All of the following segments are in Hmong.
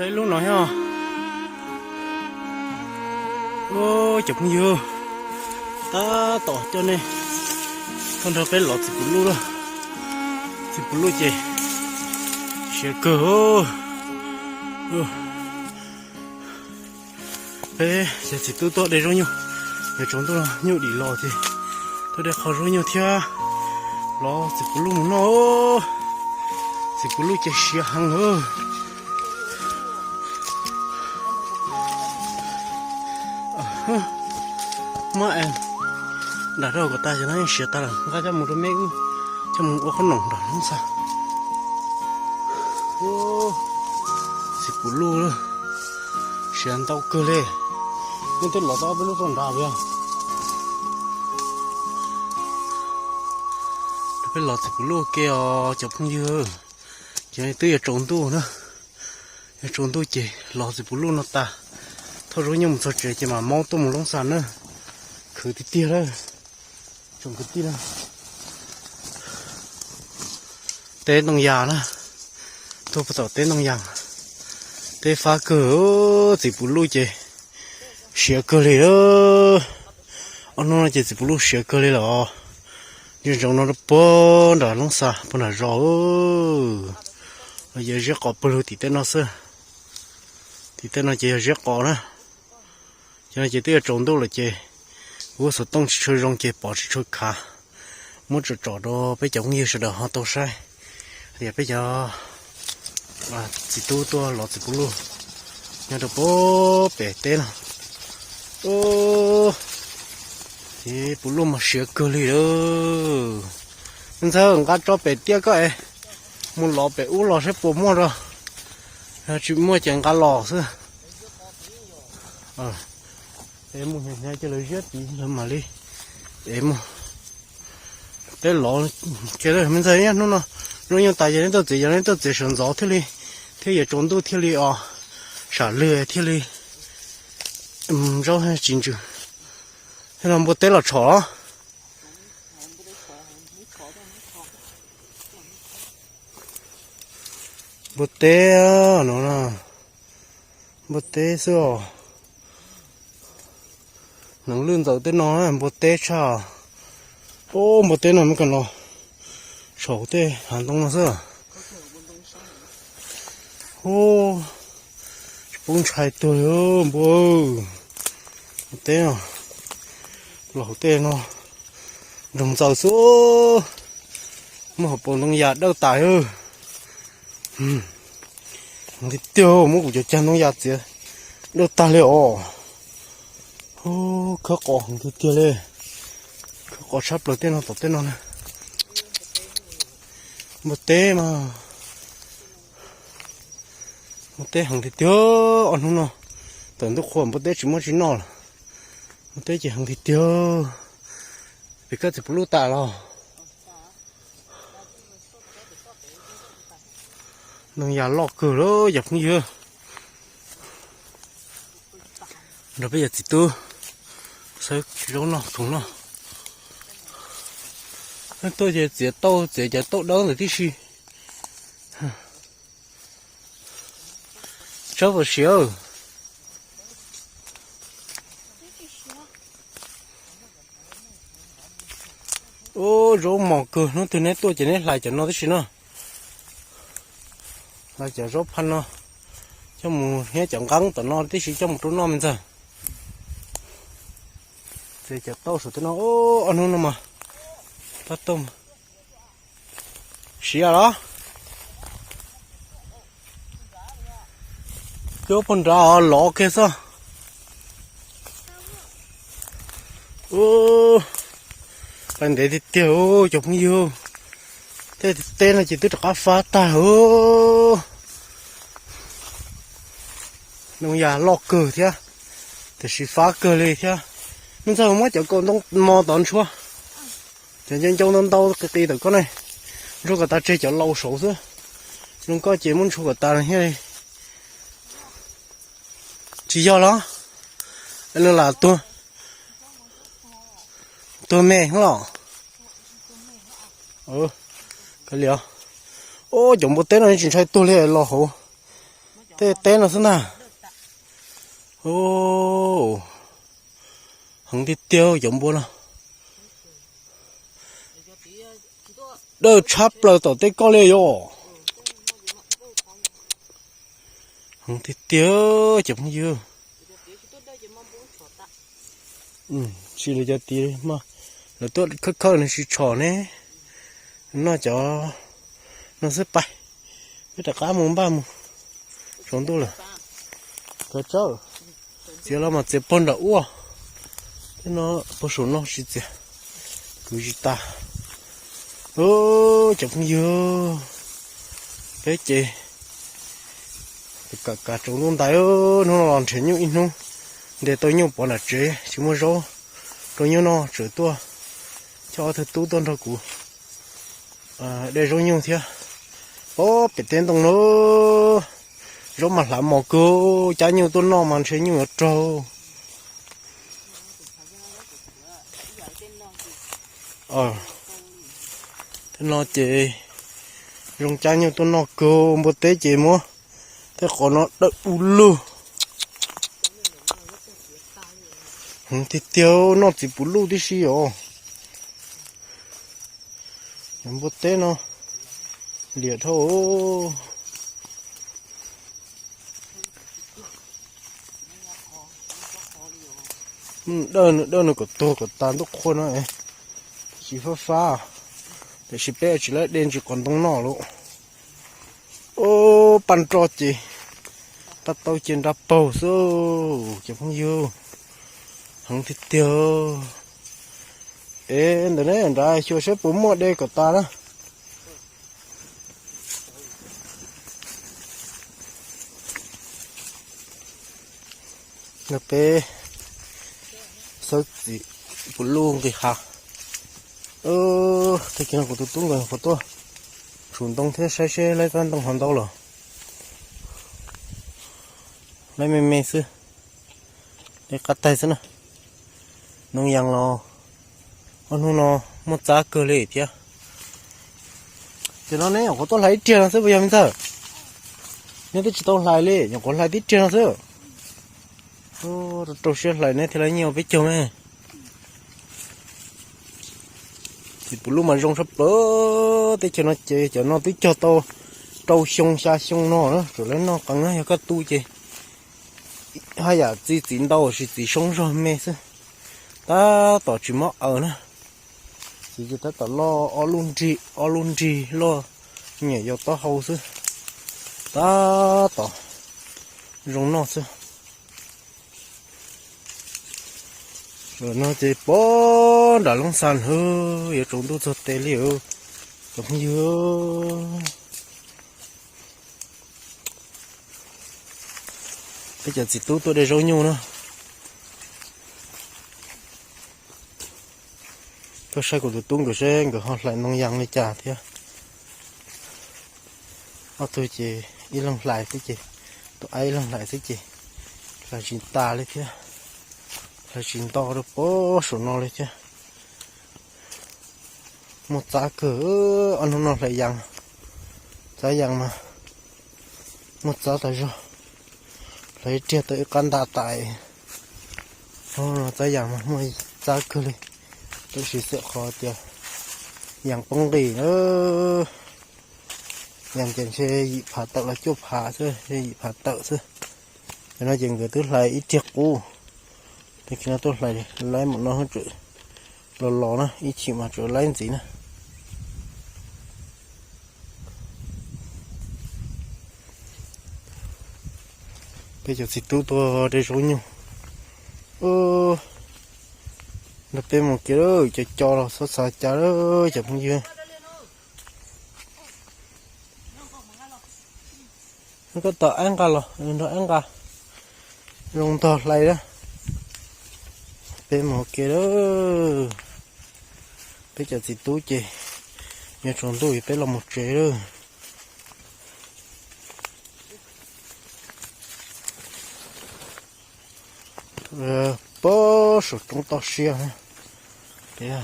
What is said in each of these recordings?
Ib lub no thiab. Cov phooj ywg, tab tom coj nej tuaj nrog peb lov txiv puv luj lawm. Txiv puv luj ces siav kawg. Peb cov txiv tub tuaj de zaub nyuj, yuav tsaus ntuj no nyuj dim los ces tuaj de qho zaub nyuj thiab lov txiv puv luj mus noj. Txiv puv luj ces siav heev lawm. Muab nram rau kom tas ces no yeej siav tas lawm, nqa coj mus rau meb wb coj mus ua qhob noom nram Hmoob Xas. Txiv puv luj siav ntau kawg li. Muab twb lov tau ob peb lub rau nrad puas yog? Peb lov txiv puv luj ke os cov phooj ywg. Ces twb yuav tsaus ntuj na, yuav tsaus ntuj ces lov txiv puv luj no tas, thauj zaub nyuj mus txog tsev ces mam maub tuaj mus Loob Xas na. Khwv tiag tiag lawm tsoom kwv tij na. Teb Ntoo Yas na, tuaj puag tom teb Ntoo Yas, teb fab kawg. Txiv puv luj ces siav kawg li. Ob hnub no ces txiv puv luj siav kawg li lawm os. Ntsoov ntsoov no rau puag nram Loob Xas puag nram zos. Los yog ziab qos pawg lug tim tej no xwb. Tim tej no ces yog ziab qos na. Cov no ces twb yuav tsaus ntuj lawm ces kuv xov tooj tsis tshua zoo ces pom tsis tshua khav. Muab tsom tsom rau peb cov phooj ywg sawv daws ho tau saib tias peb cov txiv tub tuaj lov txiv puv luj nyob rau puag pem teb no. Txiv puv luj mas siav kawg li lawm. Ntxawg, nqa tso pem tiaj koj es mus lov pem ub los saib puas muaj os. Yog tsis muaj ces nqa los xwb. Es mus hnyav hnyav ces lawv ziab tid lawv mam li es mus. Teb lov kiag me ntxawg, hnub no zaub nyuj tas ces neb tuaj txiav, yog neb tuaj txiav sawv ntxov thiaj li, thiab yuav tsaus ntuj thiaj li os, sam lwg thiaj li zaub tsis ntsws. Thiab no npua teb los tshom. Npua teb no, npua teb xwb os. Hneev lwj ntxawm tej no npua teb tshaj. Ub, npua teb no me kas los saum tej hav ntoo no xwb. Ub, tsis pub ntshai tuag li npua. Npua teb no los hauv tej no nroo ntxaws xwb. Muab hauv paus ntoo yas dawj tas. Tiag tiag, muab kuv cov cag ntoo yas txiav dawj tag li os. Khawb qos heev tiag tiag li. Khawb qos tshaj plaws tej no tom tej no na. Npua teb mas, npua teb heev tiag tiag. Ob hnub no tawm ntuj qhua npua teb tsis muaj tsis noj lawm. Npua teb ces heev tiag tiag. Pem koj txiv puv luj tas los? Ntoo yas loj kawg li cov phooj ywg. Nrog peb yawm txiv tub xawb zaub noj khoom noj. Tuaj ces txiav tauj, txiav cov tauj dawb ntawd tib si. Tsaub puas siav? Ub, zaub mos kawg, hnub twg neb tuaj ces neb hlais cov no tib si no. Hlais cov zaub phaj no coj mus, thiab cov nqeeb tom no tib si coj mus rau noj me ntxawg. Ces cov tauj saum tej no, ob hnub no mas tab tom siav los. Cov puag nrad lov kiag xwb. Ub, ntev tiag tiag cov phooj ywg. Tej teb no ces twb rov qab fab tag. Ntoo yas loj kawg thiab, tiam sis fab kawg li thiab. Me ntxawg, muab cov kaus ntoo mos tod ntshuab. Cov ncau ncau ntau ntau qis qis tawm koj ne. Ntshuab kom tas tseg cov laus saud xwb. Zoo nkauj ces muab ntshuab kom tas thiaj li. Tsis yog los? Lam tuag, tuag me los? Ub, cov npua teb no tsis ntshai tuag li los hauv. Tej teb no xwb ntag. Heev tiag tiag cov npua no. Dawj tshab plaws tom tej koj li yom. Heev tiag tiag cov phooj ywg. Tsis li cov tid, lawv tuaj khawb khawb nws tsis tshom ne. Noj cov no xwb pais, peb rov qab mus npaj mus. Tsaus ntuj lawm. Kav tsawb, txiav los mas txiav pog nram ua. Tej no pog saum no tsis txiav, kwv tsis tas. Cov phooj ywg, peb ces kam kav tsaus ntuj ntais, hnub no los nrhiav nyuj ib hnub, ntes tau nyuj pov nram tsev tsis muaj zaub rau nyuj noj, tseem tuaj coj ob tug tub tuaj nrog kuv de zaub nyuj thiab. Pem teb ntoo no, zaub mas hlav mos kawg, cab nyuj tuaj noj mas ntshe nyuj yuav raug. Tej no ces zoo cab nyuj tuaj noj kawg, npua teb ces muab tej qos no dawm du lug. Tiag tiag, noj txiv puv luj tib si os. Npua teb no liam dhau. Dawj nws dawj nws kom tuag kom tas ntuj qhua no, tsis fab fab, tiam sis peb tsis lawv de ntsis qos ntoo noj lauj. Ub, paj nro ces, paj tau ces nra paug xwb, cov phooj ywg. Heev tiag tiag. Es ntawm ne nrad xyuas saib puas muaj de kom tas na. Peb xawb txiv puv luj nqis hav. Tag kis no kuv tus tub nkawd qhuav tuaj tshum ntoo thiab saib seb laib txab ntoo ho ntau los. Laib me me xwb, laib qab taig xwb na. Ntoo yas los ob hnub no muaj txab kawg li thiab. Ces no neb nyuam qhuav tuaj hlais ib riag no xwb puas yog me ntxawg? Neb twb tsis tau hlais li, nyuam qhuav hlais tib riag no xwb. Rau siab hlais neb thiaj li nyiaj ua peb caug me. Txiv puv luj mas zoo tshaj plaws teb chaws no ces cov no twb cog tau rau xyoo xya xyoo no na, tsuas lawv noj qees na, yog koj tu ces haj yam txi txiv ntau sis txiv soob zog me xwb. Tab tom tsis mob aws na. Txiv ces tab tom loj ob lub nrig, ob lub nrig loj nyuam yaus taub hau xwb. Tab tom zoo noj xwb. No ces pog nram loob xa hwv, yuav tsaus ntuj txog tes li cov phooj ywg. Peb cov txiv tub tuaj de zaub nyuj na. Tuaj saib kuv tus tub nkawd seb nkawd ho hlais ntoo yas li cas thiab. Ob tug ces ib leeg hlais xwb ces, tus aib ib leeg hlais xwb ces hlais tsis tas li thiab, hlais tsis nto rau pog saum no li thiab. Muaj txab kawg, ob hnub no hlais yas, txab yas mas muaj txab tas zog, hlais ib riag tau ib qab nta tais. Txab yas mas muaj txab kawg li, tab sis xwm qhov tias yas poob nqis na. Yas ces ntshe yim phav tawm los cuaj phav xwb, yim phav tawm xwb. Cov no ces nkawd twb hlais ib riag qub, tag kis no tuaj hlais laib mam no tseem los los na, ib chim mas tseem laib ntxiv na. Peb cov txiv tub tuaj de zaub nyuj. Nrog peb mus kiag lawm, cov co los txhob xav cas lawm cov phooj ywg. Koj tom aib nqa los, nrog aib nqa. Zoo ntog hlais lawm. Peb mus kiag lawm. Peb cov txiv tub ces yuav tsaus ntuj peb los mus tsev lawm. Pog saum roob toj siab. Peb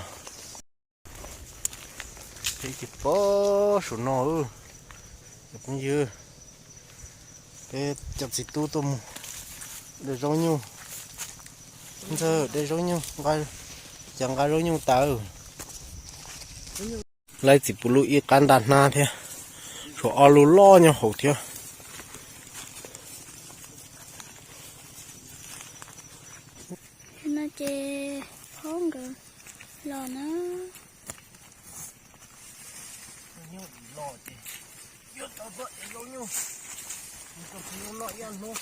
ces pog saum no, cov phooj ywg. Peb cov txiv tub tuaj mus de zaub nyuj, ntxawg de zaub nyuj, cov nqa zaub nyuj tawm. Laib txiv puv luj ib qab ntaj hnab thiab, tshuav ob lub loj nyob hauv thiab. No ces phob nkawd los na. Los ces yuav tau tuaj ev zaub nyuj, mus rau peb noj ib hnub,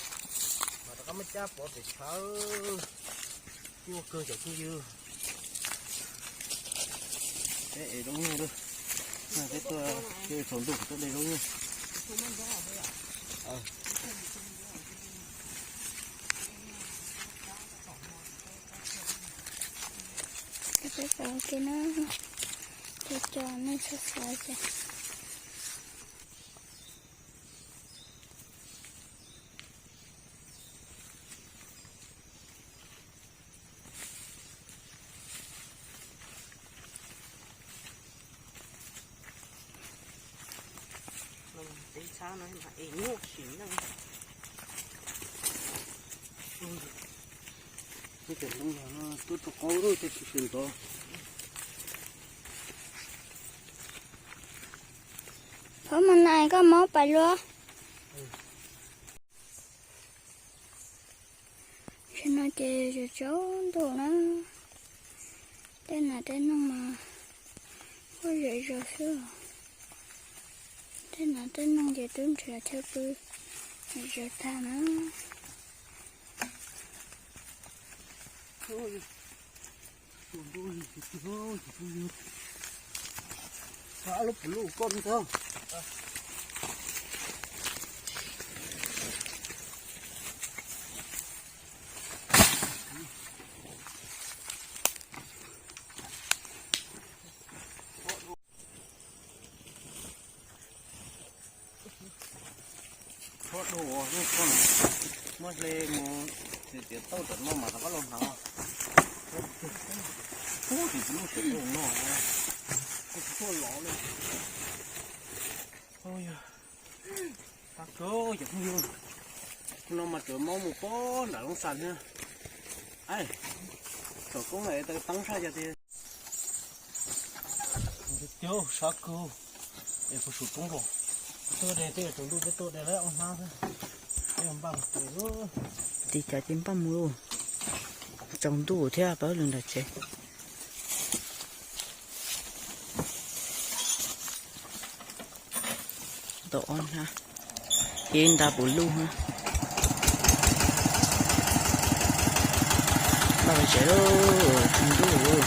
mas rov qab muab cab pov pem tshav. Nyuaj kawg cov phooj ywg. Peb ev zaub nyuj lawm, peb tuaj tsaus ntuj tuaj de zaub nyuj. Peb xav ua ke na, ces cov nej txhob xav cas. Teb tshab no mas es nyuaj sim neej. Tej cov ntoo no tuaj rau qaub lawm tej tsis sawv ntxov. Phob mas nais koj mob pais luaj. Tam sim no ces tsaus ntuj na, tej nas tej noog mas quaj zom zaws xwb. Tej nas tej noog ces twb nrhiav chaw pw zom zaws tag na. Txhob dua, muab hle mus, tias tauj tom no mas rov qab los hnav. Ub, tus lub sawv daws no, tuaj los li. Tab kawg cov phooj ywg, no mas tsuas mob mus poob nram Loob Xas thiab. Ai, thaum koob es taw teeb tshaj yog tiag. Tiag sab kawg, es puas sum roob los, tuaj de tej tsaus ntuj peb tuaj de lawm ob hnab xwb, peb npaj mus tsev. Tiv cas ces npaj mus, tsaus ntuj thiab pab lwm nram tsev. Tau ob hnab, ces nta puv luj na. Npaj tsev lauj, tsaus ntuj.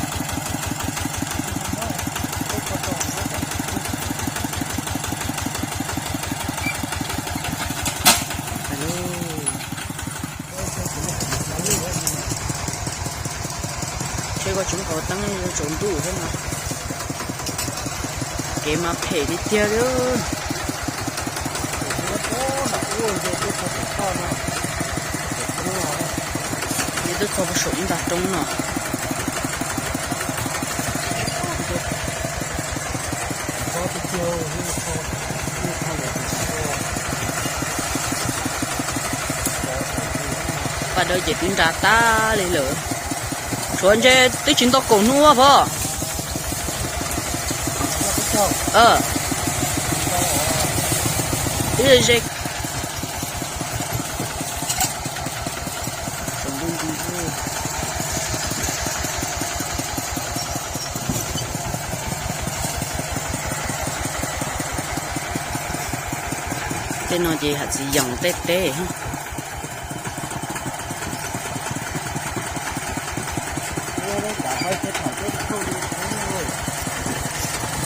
Seb koj tseem qhov teeb tsaus ntuj thiab mas, kev mas phem tiag tiag li. Twb txog puag saum ib nta roob no. Paj Dawb ces twb nra tag li lawm. Tshuav ntshe twb tsis nto kaum hnub pom. Twb ze ze. Tej no ces hais txiv yeem tej teb.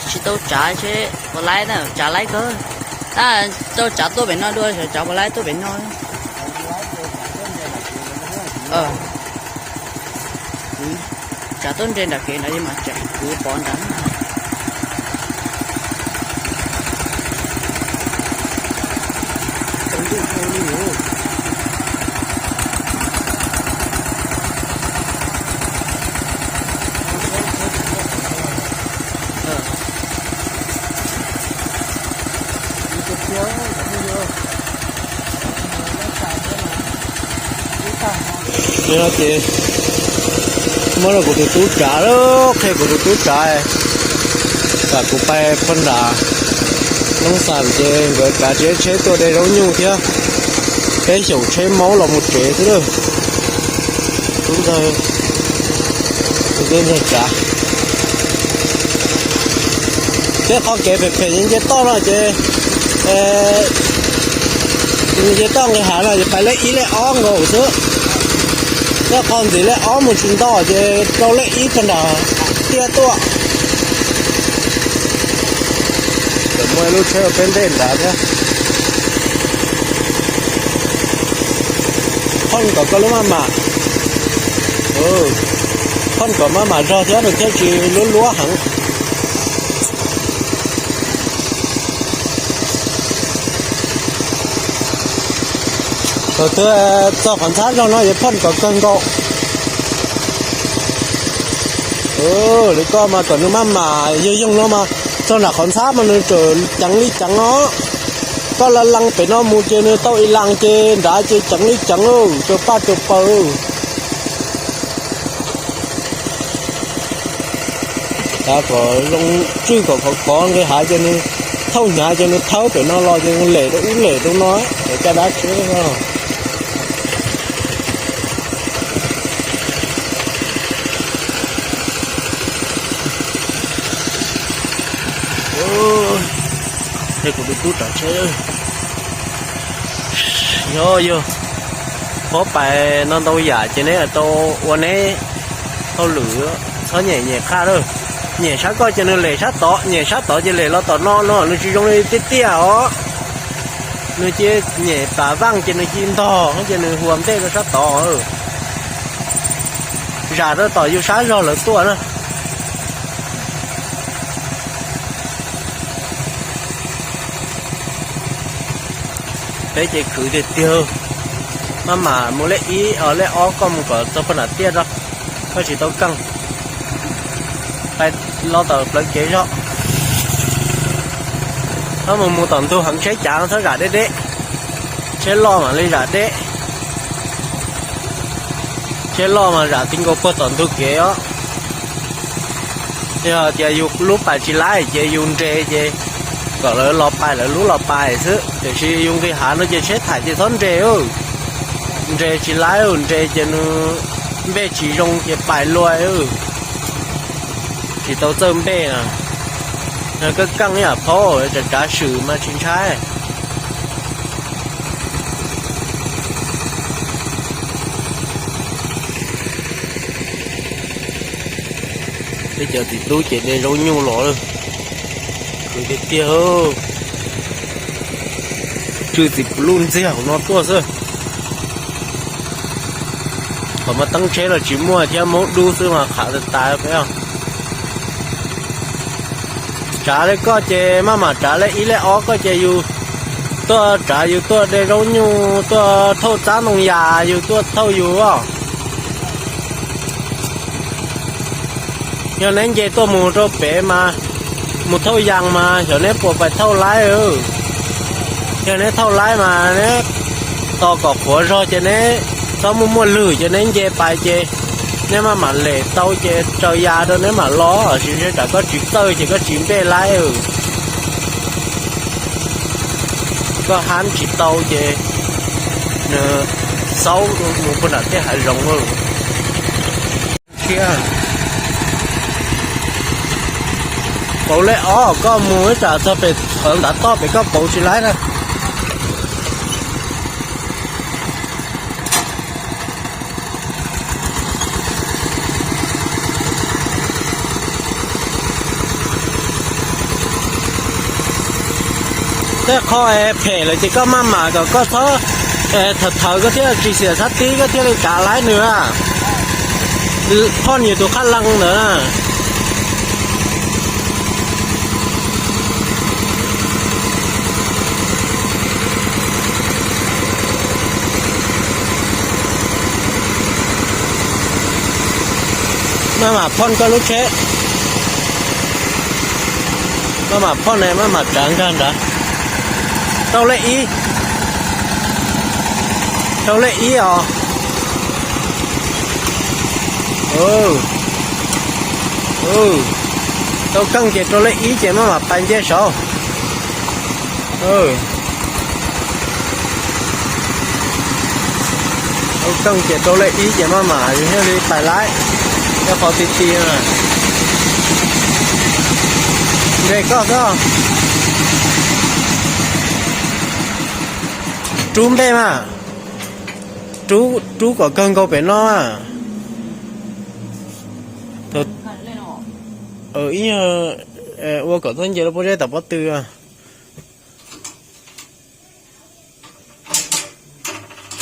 Tsis tau tsav seb puas laib na, tsav laib kawg. Tab tau tsav tuaj pem no dua, tsav puas laib tuaj pem no. Tsav tuaj nres nram kev ntawd mas tseem kwv pov nrad. Tsaus ntuj dhau li os. Li no ces muab rau kuv tus tub tsav, qhia kuv tus tub tsav, kom kuv pais pog nram Loob Xas ces nkawd kav tsev tsheb tuaj de zaub nyuj thiab, peb xyaum tsheb maub los mus tsev xwb lawm. Tub ntxawg, tub ntxawg tsav. Tej qhov kev phem phem nce toj no ces, nce toj nqis hav no ces pais lej ib lej ob nkaus xwb. Tej qhov ntxiv lej ob mus tsis ntau ces rau lej ib pog nram tiaj tuaj. Tseem muaj ib lub tsheb ua peb ntej nrad thiab. Phoj kom koj lub maj mam, phoj kom maj mam zog thiab nws thiaj tsis luab luab heev. Thaum twg txog qhov ntxhab zog no ces phoj kom kawg nkaus. Li koj mas kom nws maj mam yoog yoog no mas txog nram qhov ntxhab mas nws tseem ceev li ceev os. Koj la lees pem no mus ces nws tau ib lees ces nrad ces ceev li ceev, rau paj rau paws. Xav kom zoo tswj kom khov khov nqis hav ces nws thauj hnyav ces nws thawb pem no los ces nws lem rau ub lem rau no, cov caj dab tsheb no. Kuv tus tub tsav tsheb, yog yog phob pais no ntau yam ces neb tau ua neb hauj lwm, txhob nyem nyem qhaj lawm. Nyem sab koj ces nws lem sab tod, nyem sab tod ces lem los tom no no, nws tsis zoo li tiaj tiaj os. Nws cia nyem pam vaaj ces nws ci ntog ces nws huas ntej rau sab tod. Zam rau tom yus sab zog lawv tuaj na. Peb ces khwv tiag tiag, maj mam mus lej ib, lej ob koj mus kom txog pag nram tiaj rau, koj tsis tau keej. Pais los tom plawv kev zog, txhob mus mus tom ntug heev, tsheb cav txhob zam deb deb, tsheb loj mam li zam deb. Tsheb loj mas zam ti nkaus puag tom ntug kev os. Yog tias yus lub pais tsis laib ces yus nres ces kom lawv los pais lawv lub los pais xwb, tiam sis yus nqis hav no ces tsheb thaim ces txhob nres. Nres tsis laib, nres ces nws npej tsis zoo ces pais lua, tsis tau txawj npej na. Koj keej ib yam phaub, tsav tsav swm mas tsis ntshai. Peb cov txiv tub ces de zaub nyuj los lawm, khwv tiag tiag. Tswj txiv pluj ntxiag hauv no tuaj xwb. Qhov mas teeb tsheb los tsis muaj thiab, maub dub xwb mas qhav tas tas peb. Tsav li koj ces maj mam tsav li ib li ob koj ces yus tuaj tsav, yus tuaj de zaub nyuj, tuaj thauj txab ntoo yas, yus tuaj thauj yus os. Yog neb nce tuaj mus rau pem mas mus thauj yas mas xyov neb puas pais thauj laib. Yog neb thauj laib mas neb tos kom qhuav zog ces neb txhob muaj muaj lwg ces neb nce pais ces neb maj mam lem tau ces tsaws yas rau neb mam los, sis ntshe tsam koj tsis txawj ces koj tsis npej laib. Koj hab tsis tau ces nws xaub mus puag nram tej hav zoov. Pauv lej ob koj mus ib tsam txog pem qhov ntav toj pem koj pauv tsis laib na. Tej qho phem lawm ces koj maj mam kom koj txhob thawv thawv koj thiaj tsis xiam sab tib koj thiaj li kav laib nws. Phoj yus tus qhab leej ntawd na. Maj mam phoj koj lub tsheb, maj mam phoj ne, maj mam tsav nkag nrad. Rau lej ib, rau lej ib os. Tau keej ces rau lej ib ces maj mam pais nce saud. Tau keej ces rau lej ib ces maj mam thiaj li pais laib. Tej qhov ti ti na. Nres koj xwb. Rub npej mas. Rub kom kawg nkaus pem no mas. Ib, ua kom txhob nce lub pob zeb tom pob tw.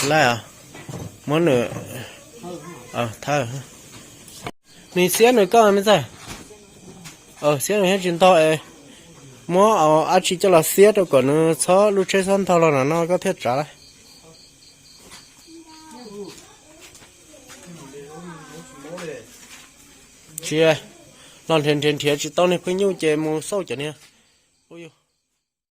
Laij, muab nws, thawj, nws xiab nws koj me ntxawg. Xiab nws thiab tsis ntog es muab dab tsi coj los xiab rau kom nws txhob, lub tsheb txhob ntog los no no koj thiaj tsav lawm. Tsis, los nrhiav nrhiav nrhiav tsis tau niag pheej nyuj ces mus xauj cov niag. Ua yog